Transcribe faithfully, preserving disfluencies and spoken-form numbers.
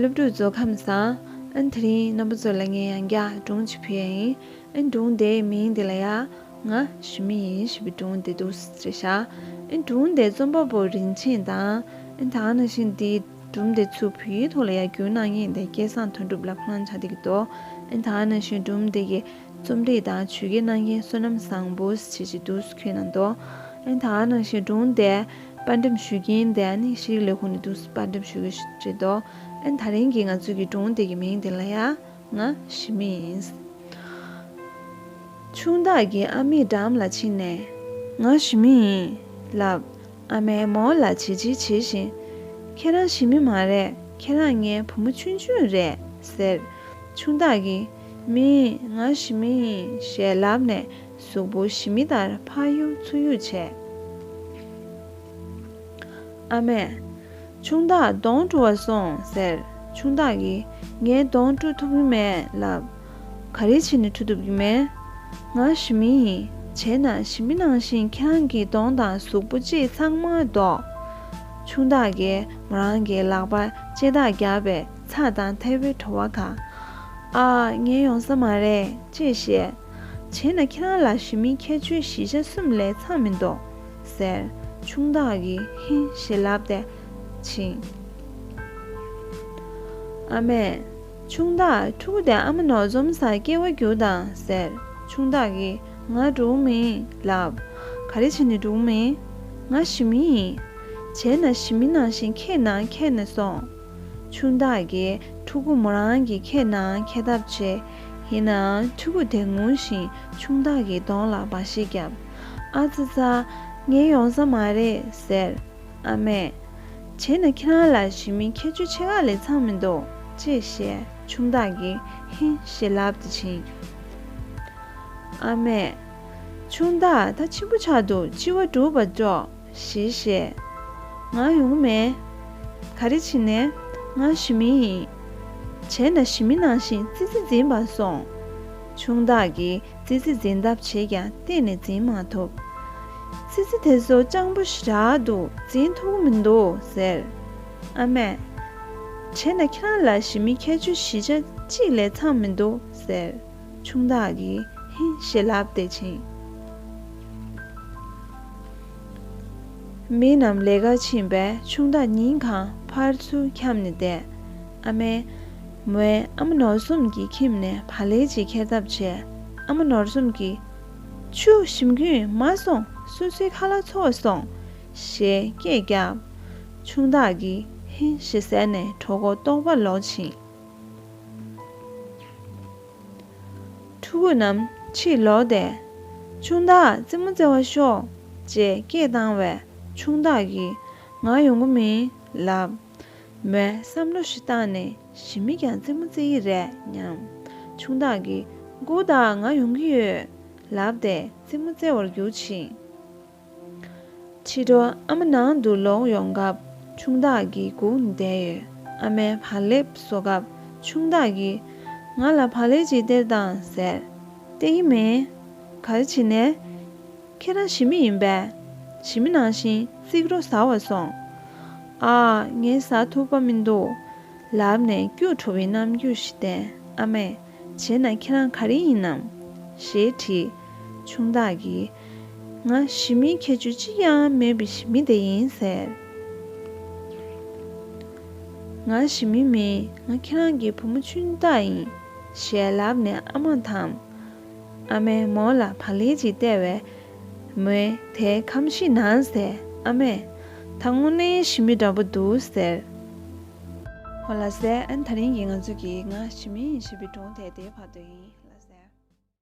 སློབ་ཕྲུག་ཚོ་ཁམས་བཟང་། ཨ་ནི་དེ་རིང་རྣམ་པ་ཚོ་ལ་ངས་ཡང་བསྐྱར་སྒྲུང་ཅིག་ཕུལ་ཡ་ཡིན། ཨ་ནི་སྒྲུང་དེའི་མིང་དེ་ལ་ཡ། ང་ཞི་མི་ཡིན་ཞེས་པའི་སྒྲུང་དེ་འདུག་སེ་བྲིས་ཤག་ཨ་ནི་སྒྲུང་དེ་རྩོམ་པ་པོ་རིན་ཆེན་དང་། ཨ་ནི་ད་ག་ནང་བཞིན་དེའི་སྒྲུང་དེ་ཚུར་བོད་ཡིག་ཐོག་ལ་ཡ་བསྒྱུར་གནང་མཁན་དེ་སྐལ་བཟང་དོན་གྲུབ་ལགས་ཁོང་རྣམ་ཆགས་བསྡད་ཀྱི་འདུག་ཨ་ནི་ད་ག་ནང་བཞིན་སྒྲུང་དེ་གི་རྩོམ་སྒྲིག་དང་ཇུས་འགོད་གནང་མཁན་བསོད་ནམས་བཟང་པོ་ཞེས་བྱས་འདུག་སེ་འཁོད་གནང་འདུག་ཨ་ནི་ད་ག་ནང་བཞིན་སྒྲུང་དེ་པར་འགྲེམས་ཞུ་མཁན་དེ་ཨ་ནི་ཤེས་རིག་ལས་ཁུངས་ནས་འདུག་སེ་པར་འགྲེམས་ཞུ་གི་རེད་འདུག་ཨ་ནི་ད་རིང་གི་ང་ཚོའི་གི་སྒྲུང་དེ་གི་མིང་དེ་ལ་ཡ། ང་ཞི་མི་ཡིན། ཆུང་བདག་གིས་ཨ་མའི་འགྲམ་ལ་ཕྱིན་ནས། ང་ཞི་མི་ཡིན། ལབ། ཨ་མས་མོ་ལ་བྱིལ་བྱིལ་བྱེད་བཞིན། ཁྱེད་རང་ཞི་མི་མ་རེད། ཁྱེད་རང་ངའི་བུ་མོ་ཆུང་ཆུང་རེད་ཟེར། ཆུང་བདག་གིས། མིན། ང་ཞི་མི་ཡིན་ཞེས་ལབ་ནས་གཟུགས་པོ་ཞི་མི་ལྟར་ཕར་གཡུག་ཚུར་གཡུག་བྱས། ཨ་མས། ཆུང་བདག་གདོང་བཀྲུ་བར་སོང་ཟེར། ཆུང་བདག་གིས། ངའི་གདོང་བཀྲུ་ཐུབ་ཀྱི་མེད་ལབ། ག་རེ་བྱས་ནས་བཀྲུ་ཐུབ་ཀྱི་མེད། ང་ཞི་མི་ཡིན། བྱས་ན་ཞི་མི་ནང་བཞིན་ཁྱེད་རང་གི་གདོང་དང་གཟུགས་པོ་ལྕེ་ཚང་མ་ལྡོག་ཆུང་བདག་གིས་མོ་རང་གི་ལག་པར་ལྕེ་ཐག་བརྒྱབ་པའི་ཚྭ་དང་ཐལ་བའི་བྲོ་བ་ག་ཨ། ངས་ཡོང་ས་མ་རེད་ཅེས་བཤད། བྱས་ན་ཁྱེད་རང་ལ་ཞི་མིའི་ཁྱད་ཆོས་བཞི་ཆ་གསུམ་ལས་ཚང་མི་འདུག་ཟེར། ཆུང་བདག་གིས་ཧིན་ཞེས་ལབ་སྟེ་ཕྱིན། ཨ་མས། ཆུང་བདག་ཕྲུ་གུ་དེ་ཨ་མ་ནོར་འཛོམས་སར་སྐྱེལ་བར་རྒྱུགས་དང་ཟེར། ཆུང་བདག་གིས་ང་འགྲོ་གི་མིན་ལབ། ག་རེ་བྱས་ནས་འགྲོ་གི་མིན། ང་ཞི་མི་ཡིན། བྱས་ན་ཞི་མི་ནང་བཞིན་ཁྱེད་ནང་ཁྱེར་ནས་སོང་། ཆུང་བདག་གིས་ཕྲུ་གུ་མོ་རང་གི་ཁྱེད་ནང་ཁྱེར་ཐབས་བྱས། ཡིན་ནའང་ཕྲུ་གུ་དེ་ངུ་བཞིན་ཆུང་བདག་གི་གདོང་ལ་འབའ་ཞིག་བརྒྱབ། ཨ་ཙི་ཙ། ངས་ཡོང་ས་མ་རེད་ཟེར། ཨ་མས། བྱས་ན་ཁྱེད་རང་ལ་ཞི་མིའི་ཁྱད་ཆོས་ཆེ་ཁག་ལས་ཚང་མི་འདུག་ཅེས་བཤད། ཆུང་བདག་གིས་ཧིན་ཞེས་ལབ་སྟེ་ཕྱིན། ཨ་མས། ཆུང་བདག་ད་ཕྱི་པོ་ཆགས་འདུག་ལྕི་བ་སྒྲུག་པར་ཤོག་ཞེས་བཤད། ང་ཡོང་གི་མེད། ག་རེ་བྱས་ནས། ང་ཞི་མི་ཡིན། བྱས་ན་ཞི་མི་ནང་བཞིན་ཙི་ཙི་འཛིན་པར་སོང་། ཆུང་བདག་གིས་ཙི་ཙི་འཛིན་ཐབས་བྱས་ཀྱང་གཏན་ནས་འཛིན་མ་ཐུབ། ཙི་ཙི་དེ་ཚོ་སྤྱང་པོ་ཞེ་དྲག་འདུག་འཛིན་ཐུབ་ཀྱི་མི་འདུག་ཟེར། ཨ་མས། བྱས་ན་ཁྱེད་རང་ལ་ཞི་མིའི་ཁྱད་ཆོས་བཞི་ཆ་གཅིག་ལས་ཚང་མི་འདུག་ཟེར། ཆུང་བདག་གིས་ཧིན་ཞེས་ལབ་སྟེ་ཕྱིན། མི་རྣམས་ལས་ཀར་ཕྱིན་པས་ཆུང་བདག་ཉིན་གང་ཕར་ཚུར་འཁྱམས་ནས་བསྡད། ཨ་མས། མོས་ཨ་མ་ནོར་འཛོམས་ཀྱི་ཁྱིམ་ནས་བག་ལེབ་ཅིག་འཁྱེར་ཐབས་བྱས། ཨ་མ་ནོར་འཛོམས་ཀྱིས། ཆུ་ཞིམ་རྒྱུས་མ་སོང་། སོ་སོའི་ཁ་ལག་འཚོ་བར་སོང་། ཞེས་སྐད་བརྒྱབ། ཆུང་བདག་གིས་ཧིན་ཞེས་ཟེར་ནས་གྲོད་ཁོག་ལྟོགས་པ་ལོག་ཕྱིན། ཕྲུ་གུ་རྣམས་ཕྱིར་ལོག་སྟེ། ཆུང་བདག་རྩེད་མོ་རྩེ་བར་ཤོག་ཅེས་སྐད་བཏང་བས་ཆུང་བདག་གིས་ང་ཡོང་གི་མིན་ལབ། མོས་བསམ་བློ་ཞིག་བཏང་ནས་ཞི་མི་ཀྱང་རྩེད་མོ་རྩེ་ཡི་རེད་སྙམ། ཆུང་བདག་གིས་སྒུག་དང་ང་ཡོང་གི་ཡོད་ལབ་སྟེ་རྩེད་མོ་རྩེ་བར་རྒྱུགས་ཕྱིན། ཕྱི་དྲོ་ཨ་མ་ནང་དུ་ལོག་ཡོང་སྐབས་ཆུང་བདག་གིས་སྒུག་ནས་བསྡད་ཡོད། ཨ་མས་བག་ལེབ་བཟོ་སྐབས་ཆུང་བདག་གིས་ང་ལ་བག་ལེབ་ཅིག་སྟེར་དང་ཟེར། སྟེར་གྱི་མེད། ག་རེ་བྱས་ནས། ཁྱེད་རང་ཞི་མི་ཡིན་པས། ཞི་མི་ནང་བཞིན་རྩིག་རོ་ཟ་བར་སོང་། ཨ། ངས་ཟ་ཐུབ་པ་མི་འདུག་ལབ་ནས་སྐྱུག་བྲོ་བའི་རྣམ་འགྱུར་ཞིག་བསྟན། ཨ་མས། བྱས་ན་ཁྱེད་རང་ག་རེ་ཡིན་ནམ། ཞེས་དྲིས། ཆུང་བདག་གིས། ང་ཞི་མིའི་ཁྱད་ཆོས་གཅིག་ཀྱང་མེད་པའི་ཞི་མི་དེ་ཡིན་ཟེར། ང་ཞི་མི་མིན། ང་ཁྱེད་རང་གི་བུ་མོ་ཆུང་བདག་ཡིན། ཞེས་ལབ་ནས་ཨ་མ་འཐམས། ཨ་མས་མོ་ལ་བག་ལེབ་ཅིག་སྟེར་བས། མོས་དེ་ཁམ་ཤིང་ནང་ཟས། ཨ་མས། ད་དངོས་གནས་ཞི་མི་འདྲ་པོ་འདུག་ཟེར། ཧོ་ལ་སེ། ཨན། ད་རིང་གི་ང་ཚོ་གི་ང་ཞི་མི་ཡིན་ཞེས་པའི་སྒྲུང་དེ་དེའི་བར་དུ་ཡིན།